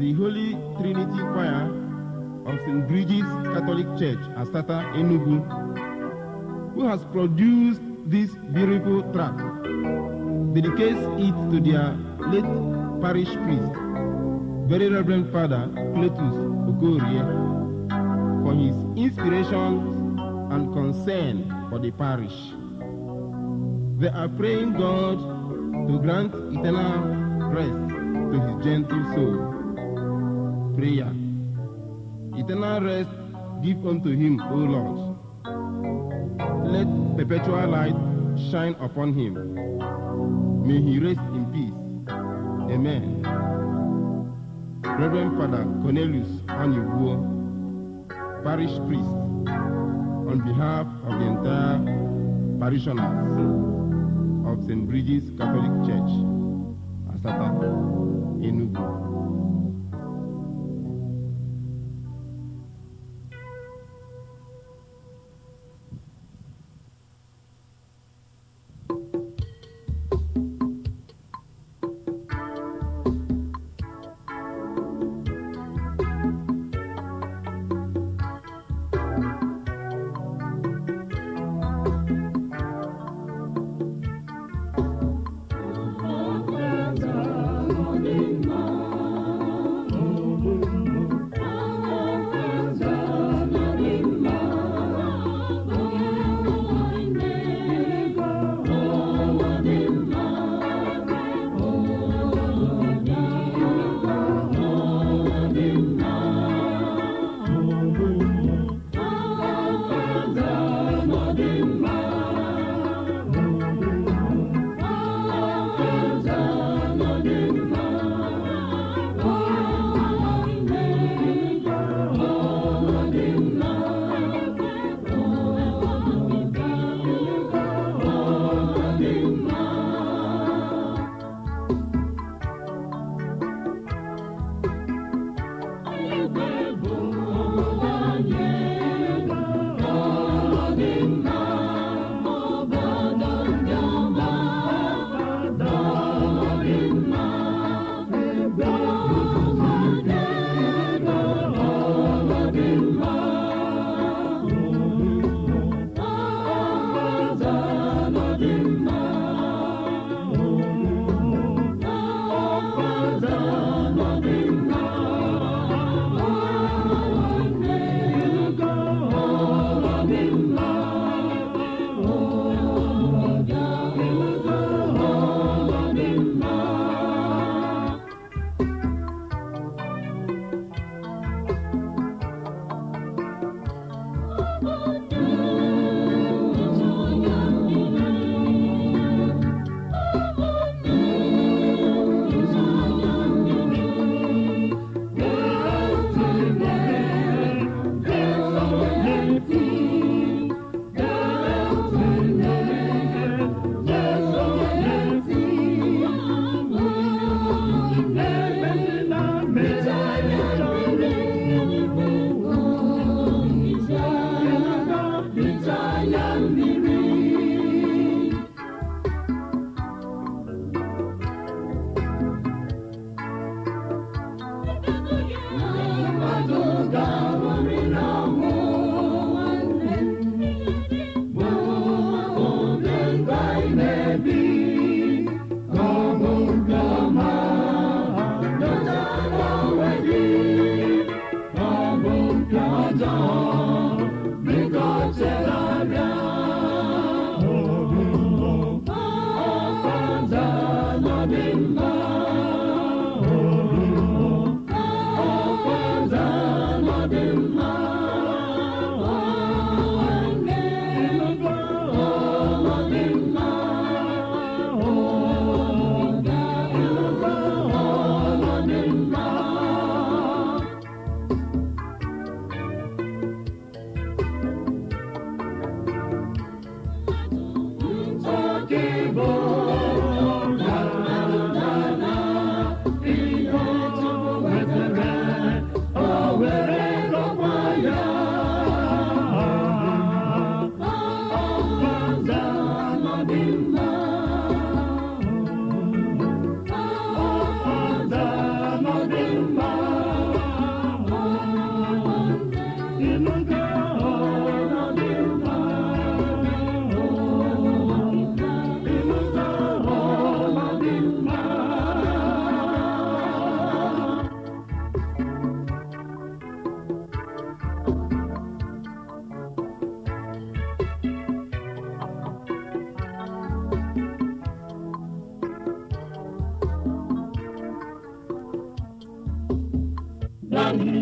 The Holy Trinity Choir of St. Bridget's Catholic Church, Asata, Enugu, who has produced this beautiful track, dedicates it to their late parish priest, Very Reverend Father Cletus Okorie, for his inspiration and concern for the parish. They are praying God to grant eternal rest to his gentle soul. Prayer. Eternal rest give unto him, O Lord. Let perpetual light shine upon him. May he rest in peace. Amen. Reverend Father Cornelius Anigbo, Parish Priest, on behalf of the entire parishioners of St. Bridget's Catholic Church, Asata, Enugu.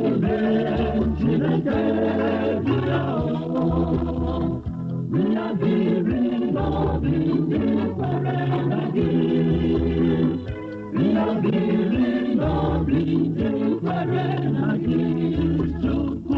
n'ime Chineke bịa bịa biri n'obi ndị kwere na gị bịa biri n'obi ndị kwere na gị Chukwu.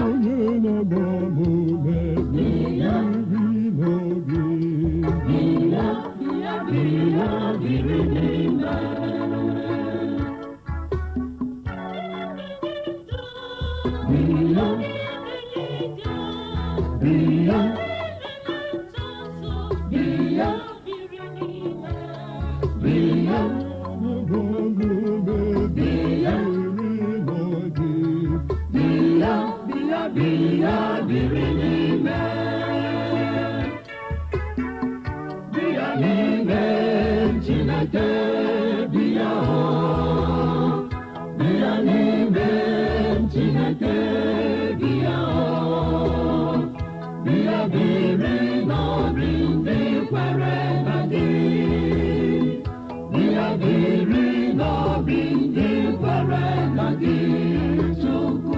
Onye na-agba m ume biri n'obi. Na-agba m ume biri n'obi. Chineke bịa hụ bịa n'ime Chineke bịa hụ bịa biri n'obi ndị kwere na gị bịa biri n'obi ndị kwere na gị Chukwu.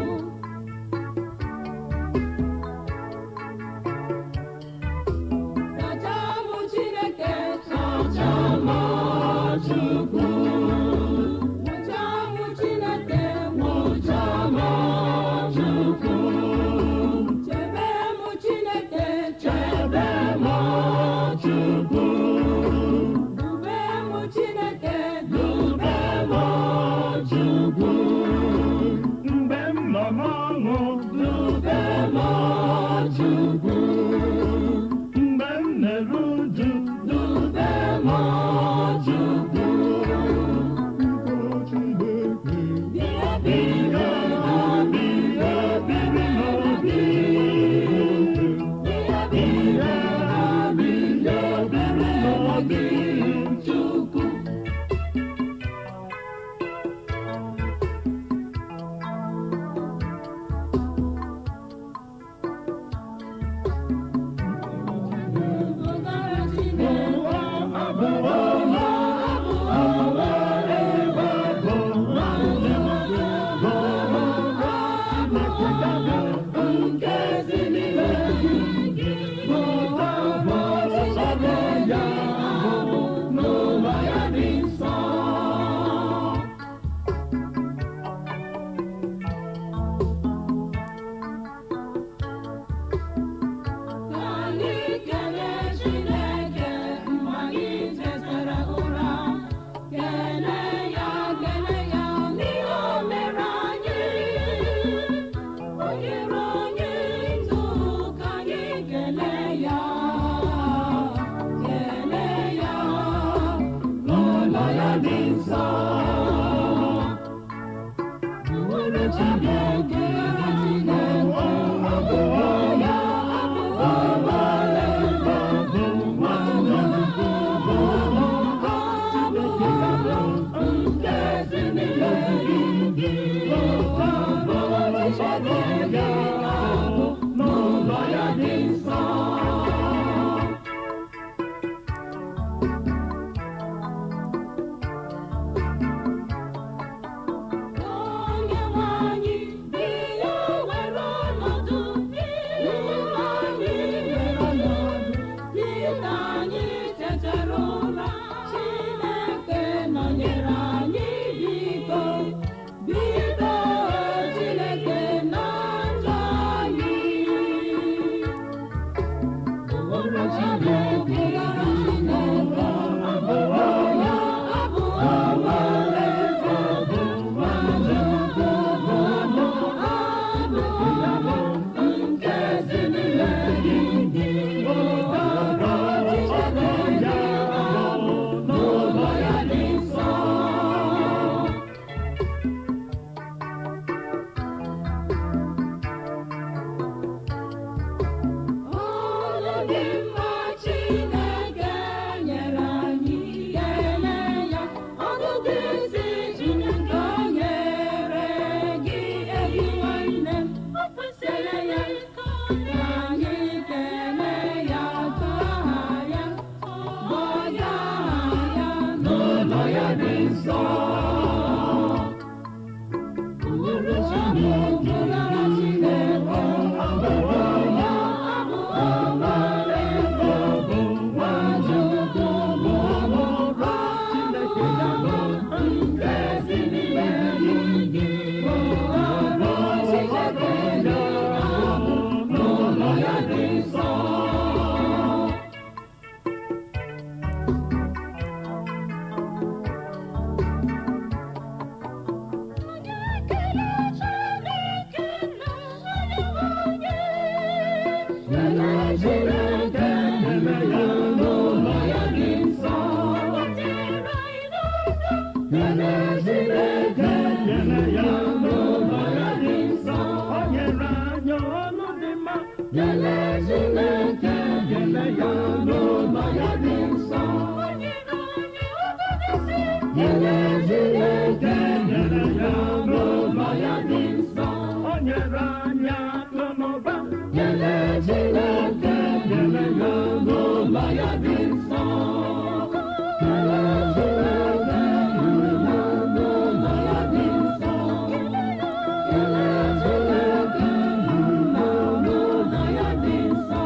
Kelee Chineke, kelee ya n'ụlọ ya dị nsọ. Kelee Chineke, kelee ya n'ụlọ ya dị nsọ. O nyere anyị ọnụ dị mma. Kelee Chineke, kelee ya n'ụlọ ya dị nsọ. Kelee Chineke, kelee ya n'ụlọ ya dị nsọ. O nyere anyị akụ na ụba. Kelee Chineke, kelee ya n'ụlọ ya dị nsọ. Kelee Chineke, kelee ya n'ụlọ ya dị nsọ. Kelee Chineke, kelee ya n'ụlọ ya dị nsọ.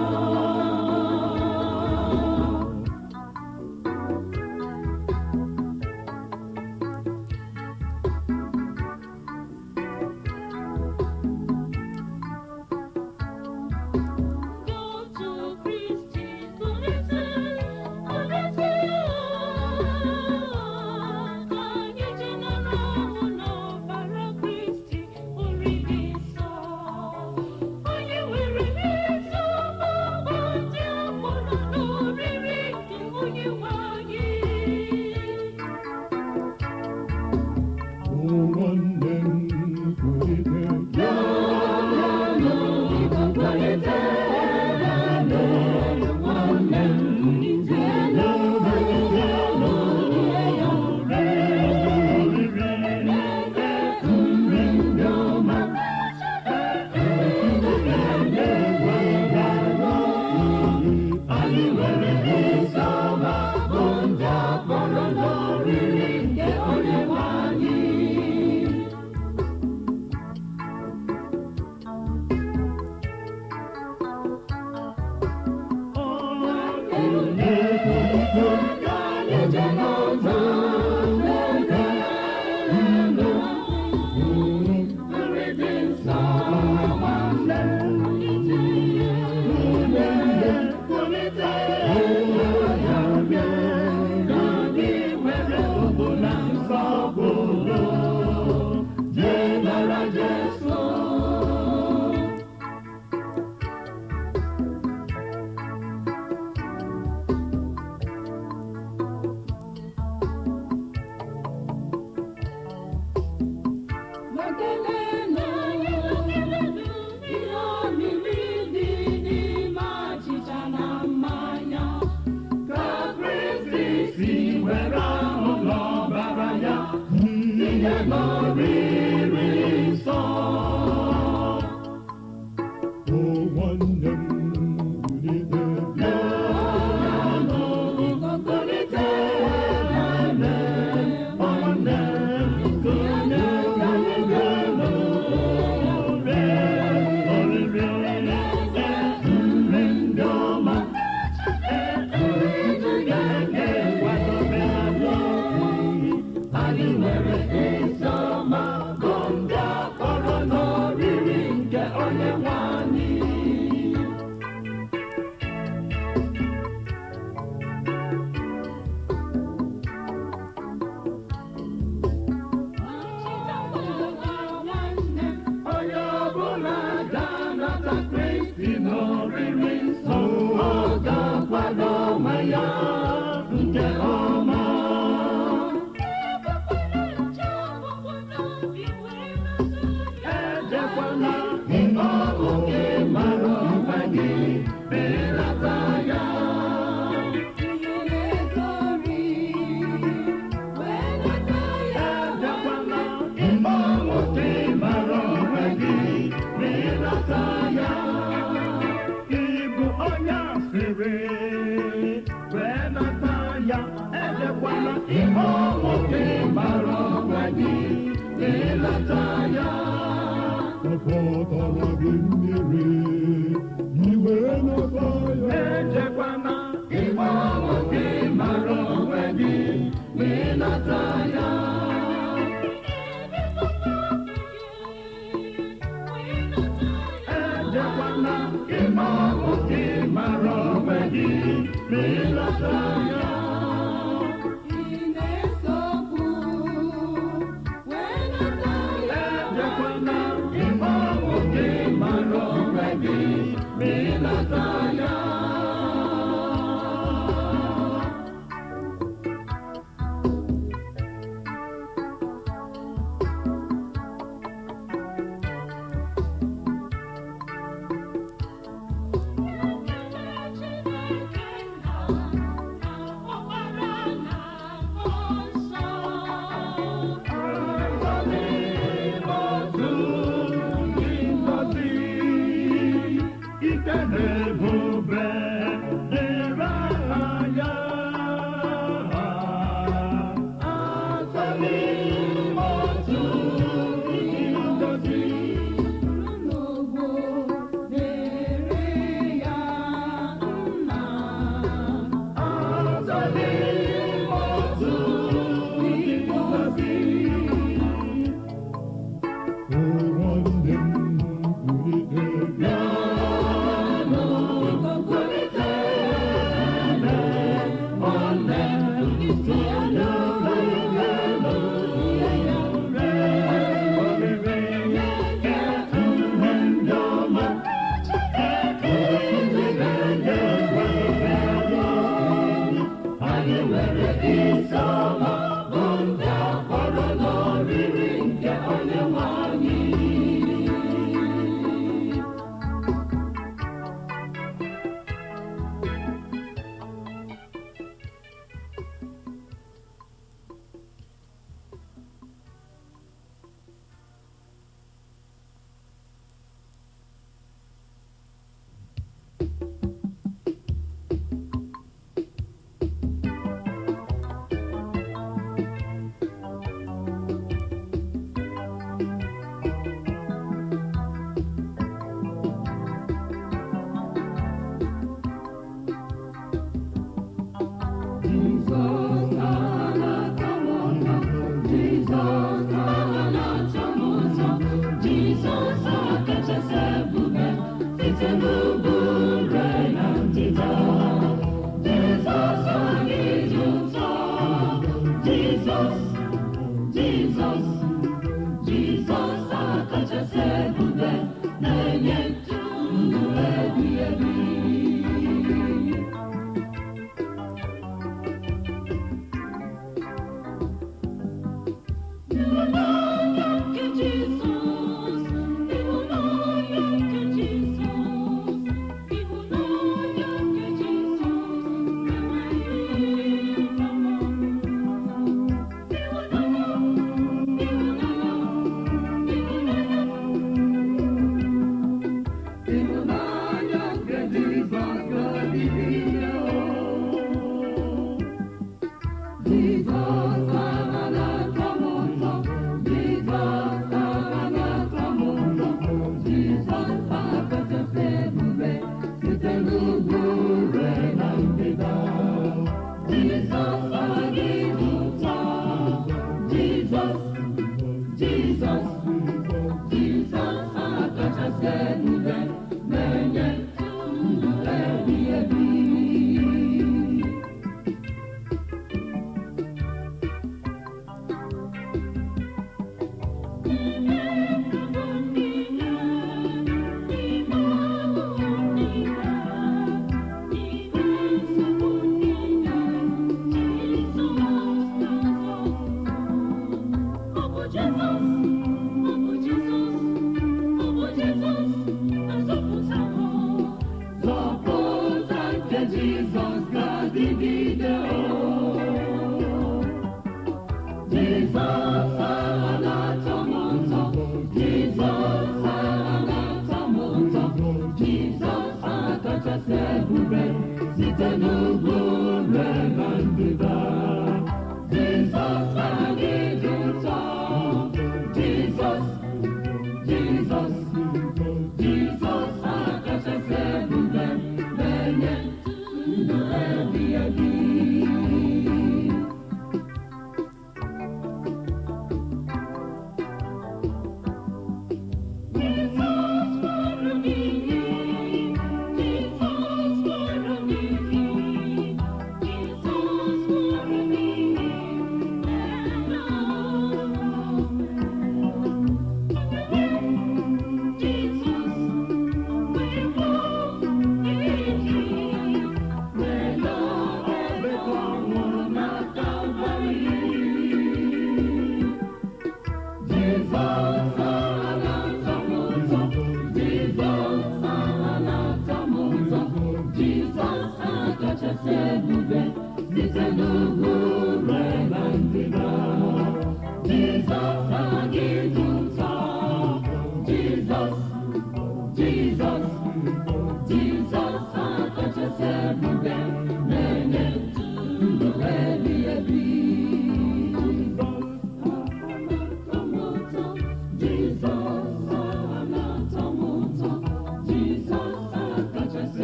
Nwanne m kulite. Nwanne m kulite. Onye ọbụla ga-anata Kristi n'oriri nsọ, ọ ga-akwado onwe ya nke ọma. Ejekwala ịkpọ oke mara onwe gị, belata ya. Ejekwala ịkpọ oke mara onwe gị, belata ya. Ịbụ onye asịrị, wee nata ya. Ejekwala ịkpọ nwoke mara onwe gị, belata ya. Ọpọtara gị mmiri, iwe nata ya. Ejekwana ịkpọ nwoke mara onwe gị, belata ya. Ejekwana ịkpọ nwoke mara onwe gị, belata ya. Ejekwana ịkpọ nwoke mara onwe gị, belata nzọpụta ya.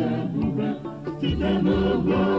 eze ebube site n'ugwu.